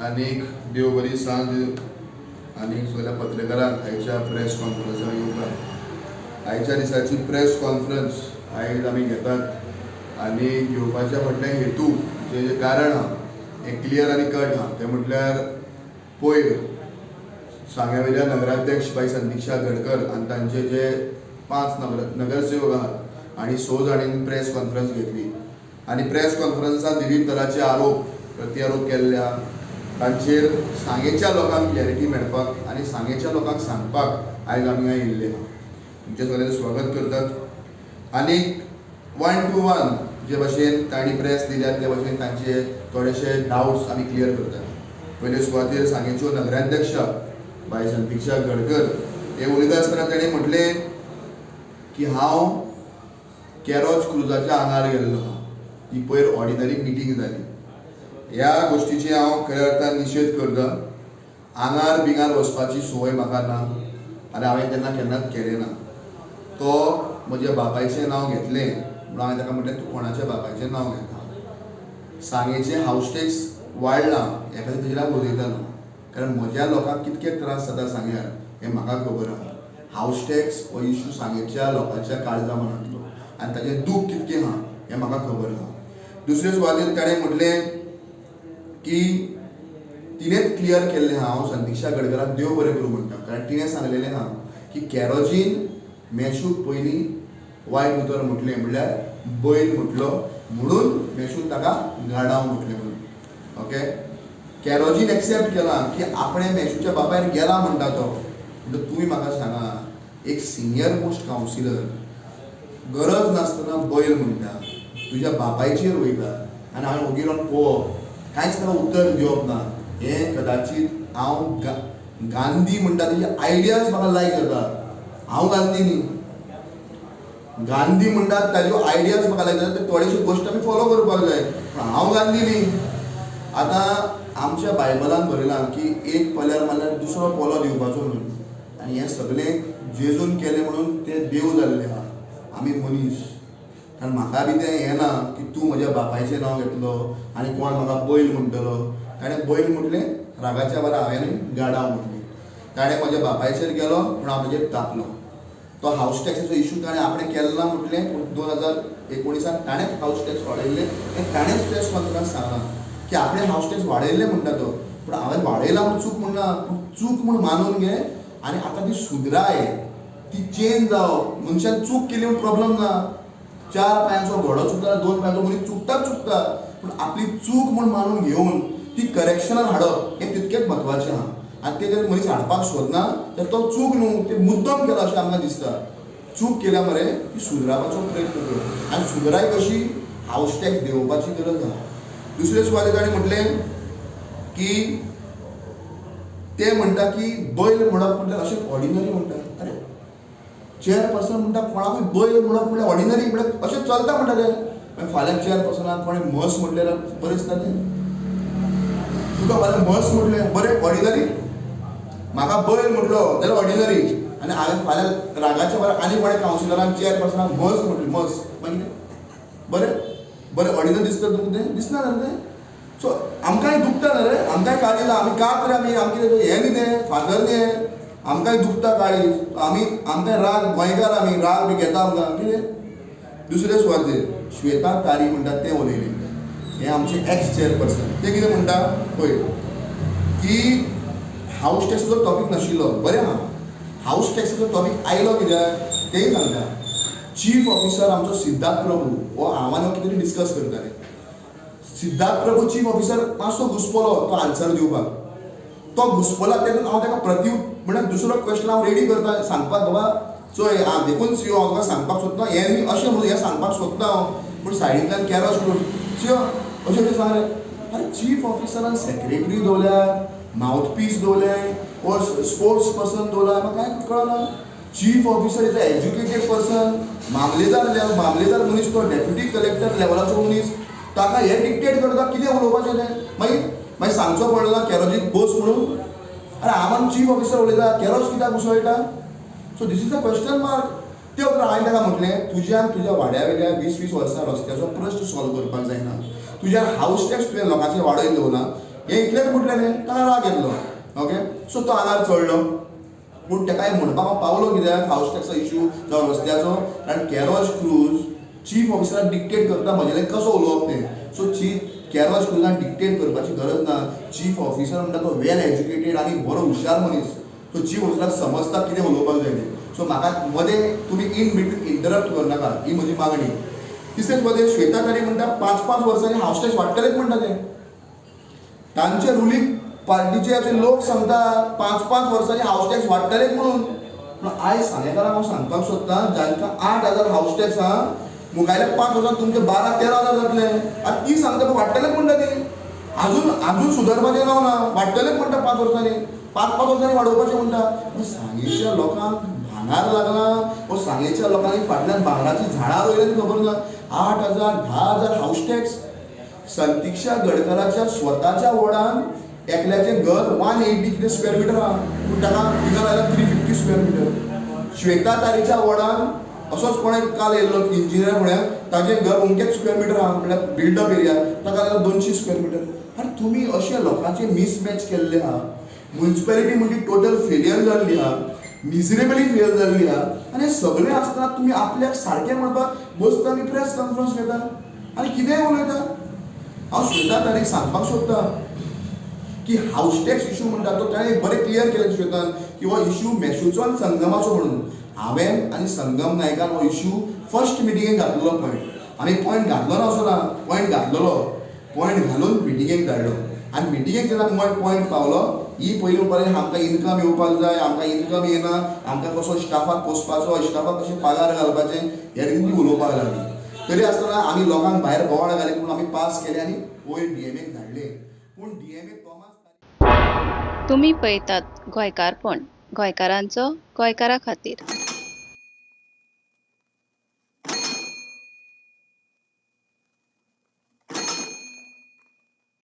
आनीक देव बरी सांज आनी सगळ्या पत्रकारांक आयच्या प्रेस कॉन्फरन्साक येवकार. आयच्या दिसाची प्रेस कॉन्फरन्स आयज आमी घेतात आनी घेवपाच्या फाटल्यान हेतू जें जें कारण आहा हें क्लियर आनी कट आहा. तें म्हटल्यार पयर सांग्या वयल्या नगराध्यक्ष बाई संदीक्षा गडकर आनी तांचे जे 5 नगरसेवक आहात आनी 6 जाणांनी प्रेस कॉन्फरन्स घेतली आनी प्रेस कॉन्फरन्सांत विविध तरांचे आरोप प्रत्यारोप केल्ले आहा. तांचेर सांगेच्या लोकांक क्लॅरिटी मेळपाक आनी सांगेच्या लोकांक सांगपाक आयज आमी हांगा येयल्ले आहा. तुमचें सगळ्यांचें स्वागत करतात आनी 1 to 1 जे भाशेन तांणी प्रेस दिल्या ते भाशेन तांचे थोडेशे डावट्स आमी क्लियर करतात. पयले सुवातेर सांगेच्यो नगराध्यक्ष बाय संदीक्षा गडकर हे उलयता आसतना ताणें म्हटलें की हांव कॅरोज क्रुजाच्या आंगार गेल्लो आहा. ही पयर ऑर्डिनरी मिटींग जाली. ह्या गोश्टीची हांव खऱ्या अर्थान निशेध करता. आंगार बिंगार वचपाची संवय म्हाका ना आनी हांवें तेन्ना केन्नाच केलें ना. तो म्हज्या बापायचें नांव घेतलें म्हणून हांवें ताका म्हटलें तूं कोणाच्या बापायचें नांव घेता. सांगेचें हावस टॅक्स वाडलां ह्या खातीर तेजेर हांव उलयतालो, कारण म्हज्या लोकांक कितके त्रास जाता सांग्यार हें म्हाका खबर आहा. हावस टॅक्स हो इशू सांगेच्या लोकांच्या काळजा मनांतलो आनी ताचें दूख कितकें आहा हें म्हाका खबर आहा. दुसरे सुवातेर ताणें म्हटलें की तिणेंच क्लियर केल्लें आहा. हांव संदीक्षा गडकराक देव बरें करूं म्हणटा, कारण तिणें सांगलेलें आहा की कॅरोजीन मेशूक पयलीं वायट उतर म्हटलें, म्हणल्यार बैल म्हटलो म्हणून मेशून ताका गाडाव म्हटलें म्हणून. ओके, कॅरोजीन एक्सेप्ट केलां की आपणें मेशूच्या बापायर गेला म्हणटा तो. म्हणटा तुमी म्हाका सांगा, एक सिनियर मोस्ट कावन्सिलर गरज नासतना बैल म्हणटा, तुज्या बापायचेर वयता आनी हांवें ओगी रावन पळोवप, कांयच ताका उत्तर दिवप ना, हें कदाचीत हांव गांधी म्हणटा तेजी आयडियाज म्हाका लायक जाता. हांव गांधी न्ही, गांधी म्हणटात ताज्यो आयडियाज म्हाका लायक जाता, ते थोडेश्यो गोश्टी आमी फॉलो करपाक जाय, पूण हांव गांधी न्ही. आतां आमच्या बायबलान बरयलां की एक पोल्यार मारल्यार दुसरो पोलो दिवपाचो म्हणून, आनी हें सगळें जेजून केलें म्हणून ते देव जाल्ले आहा, आमी मनीस. कारण म्हाका बी तें हें ना की तूं म्हज्या बापायचें नांव घेतलो आनी कोण म्हाका बैल म्हणटलो. ताणें बैल म्हटलें रागाच्या बरा हांवें गाडाव म्हटलें. ताणें म्हज्या बापायचेर गेलो पूण हांव ताजेर तापलो. तो हावस टॅक्साचो इशू ताणें आपणें केलो ना म्हटलें, पूण 2019 ताणेंच हावस टॅक्स वाडयल्लें हें ताणेंच प्रेस कॉन्फरन्स सांगलां की आपणें हावस टॅक्स वाडयल्लें म्हणटा तो, पूण हांवें वाडयलां म्हूण चूक म्हणना, पूण चूक म्हूण मानून घे आनी आतां ती सुदराय, ती चेंज जावप. मनशान चूक केली म्हूण प्रॉब्लम ना, 4 पांयांचो घोडो चुकता, 2 पांयांचो मनीस चुकताच चुकता, पूण आपली चूक म्हूण मानून घेवन ती करेक्शनान हाडप हें तितकेंच म्हत्वाचें आहा. आनी तें जर मनीस हाडपाक सोदना तर तो चूक न्हू, तें मुद्दम केला अशें आमकां दिसता. चूक केल्या मरे ती सुदरावपाचो प्रयत्न कर, आनी सुदराय कशी, हावस टॅक्स देंवोवपाची गरज आहा. दुसरे सुवातेर ताणें म्हटलें की ते म्हणटा की बैल म्हणप म्हटल्यार अशें ऑर्डिनरी म्हणटा. अरे चेअरपर्सन म्हणटा कोणाकूय बैल म्हणप म्हळ्यार ऑर्डिनरी, म्हळ्यार अशें चलता म्हणटा तें. मागीर फाल्यां चेअरपर्सनाक कोणें म्हस म्हटलें जाल्यार बरें दिसता तें? तुका फाल्यां म्हस म्हटलें बरें ऑर्डिनरी, म्हाका बैल म्हटलो जाल्यार ऑर्डिनरी, आनी हांवें फाल्यां रागाच्या बरें आनी कोणें कावन्सिलरान चेअरपर्सनाक म्हस म्हटली, म्हस मागीर बरें बरें ऑर्डिनरी दिसता तुमकां तें? दिसना न्ही तें. सो आमकांय दुखता न्ही रे, आमकांय काळीज, आमी कात रे, आमी आमचें हें न्ही तें फादर न्ही हें, आमकांय दुखता काळीज, आमी आमकांय राग, गोंयकार आमी राग बी घेता आमकां कितें. दुसरे सुवातेर श्वेता तारी म्हणटात तें उलयलें, हें आमचें एक्स चेअरपर्सन. तें कितें म्हणटा पळय की हावस टॅक्साचो टॉपीक नाशिल्लो, बरें आहा. हावस टॅक्साचो टॉपीक आयलो कित्याक तेंय सांगता. चीफ ऑफिसर आमचो सिद्धार्थ प्रभू हो हांव आनी कितें तरी डिस्कस करताले. सिद्धार्थ प्रभू चीफ ऑफिसर मातसो घुसपलो तो आन्सर दिवपाक, तो घुसपला तेतून हांव ताका प्रति म्हळ्यार दुसरो क्वेश्चन हांव रेडी करता सांगपाक, बाबा चोय हांव देखून सीओ हांव तुका सांगपाक सोदता हें न्ही अशें म्हणून हें सांगपाक सोदता हांव, पूण सायडींतल्यान कॅरोज करून सीओ अशें अशें सांगलें. अरे चीफ ऑफिसरान सेक्रेटरी दवरल्या, मावथपीस दवरलें, ओर स्पोर्ट्स पर्सन दवरला, म्हाका कांय कळना. Chief officer is a educated person, मामलेदार मामलेदार मनीस तो, डेप्युटी कलेक्टर लेवलाचो मनीस, ताका हें डिक्टेट करता कितें उलोवपाचें तें. मागीर मागीर सांगचो पडलो ना कॅरोजीक बस म्हणून. अरे हांव चीफ ऑफिसर उलयता, कॅरोज कित्याक उसळटा? So this is a question mark. ते उपरांत हांवें ताका म्हटलें तुज्यान तुज्या वाड्या वयल्या 20-20 वर्सां रस्त्याचो प्रश्न सॉल्व करपाक जायना, तुज्यान हावस टॅक्स तुवें लोकांचेर वाडोवन दवरला, हें इतलेंच म्हटलें न्ही, ताका राग येतलो. ओके, सो तो आंगार चडलो. पूण ताकाय म्हणपाक हांव पावलो कित्याक हावस टॅक्सो इशू जावं रस्त्याचो, कारण कॅरोज क्रूज चीफ ऑफिसराक डिक्टेट करता म्हजें कसो उलोवप तें. सो कॅरोज क्रुजान डिक्टेट करपाची गरज ना. चीफ ऑफिसर म्हणटा तो वेल एज्युकेटेड आनी बरो हुशार मनीस. सो चीफ ऑफिसराक समजता कितें उलोवपाक जाय तें. सो म्हाका मदें तुमी इन बिटवीन इंटरप्ट करनाका, ही म्हजी मागणी. तिसरेच मदें श्वेता तारी म्हणटा 5-5 वर्सांनी हावस टॅक्स वाडटलेच म्हणटा ते. तांचे रुलींग पार्टीचे अशे लोक सांगता 5-5 वर्सांनी हावस टॅक्स वाडटलेच म्हणून. पूण आयज सांगेकारांक हांव सांगपाक सोदतां, जांकां 8,000 हावस टॅक्स आहा, मुखायल्या 5 वर्सांत तुमचे 12-13 हजार जातले. आतां ती सांगता वाडटलेच म्हणटा ती. अजून अजून सुदारपाचें नांव ना, वाडटलेच म्हणटा 5 वर्सांनी, 5-5 वर्सांनी वाडोवपाचें म्हणटा. सांगेच्या लोकांक भांगार लागलां, वो सांगेच्या लोकांनी फाटल्यान भांगराचीं झाडां रोयल्यात खबर ना. 8,000 10,000 हावस टॅक्स. संतिक्षा गडकराच्या स्वताच्या वॉर्डान एकल्याचें घर 180 कितें स्क्वेअर मिटर आहा, पूण ताका फिगर आयला 350 स्क्वेअर मिटर. श्वेता तारीच्या वॉर्डान असोच कोण एक काल येयल्लो इंजिनियर म्हळ्यार, ताजें घर अमकेच स्क्वेअर मिटर आहा, म्हळ्यार बिल्डअप एरिया, ताका आयला 200 स्क्वेअर मिटर. आनी तुमी अशे लोकांचे मिसमॅच केल्ले आहा. म्युनिसिपेलिटी म्हणजे टोटल फेलियर जाल्ली आहा, मिजरेबली फेल जाल्ली आहा. आनी सगळें आसतना तुमी आपल्याक सारकें म्हणपाक बसता आनी प्रेस कॉन्फरन्स घेता आनी कितेंय उलयता. हांव श्वेता तारीक सांगपाक सोदता की हावस टॅक्स इशू म्हणटा तो ताणें बरें क्लियर केलें श्वेतान की हो इशू मेशूचो आनी संगमाचो म्हणून. हांवें आनी संगम नायकान हो इशू फर्स्ट मिटिंगेक घातलेलो पॉयंट. आमी पॉयंट घातलो ना असो ना, पॉयंट घातलेलो, पॉयंट घालून मिटिंगेक धाडलो. आनी मिटिंगेक जेन्ना पॉयंट पावलो, ही पयलीं म्हणपाक लागली आमकां इनकम येवपाक जाय, आमकां इनकम येना, आमकां कसो स्टाफाक पोसपाचो, स्टाफाक कशें पगार घालपाचें, हे रितीन ती उलोवपाक लागली. तरी आसतना आमी लोकांक भायर बोवाळ घाली पूण आमी पास केले आनी वयर डीएमएक धाडले. पूण डीएमए तोमास तुमी पळयतात गोंयकारपण, गोंयकारांचो गोंयकारा खातीर.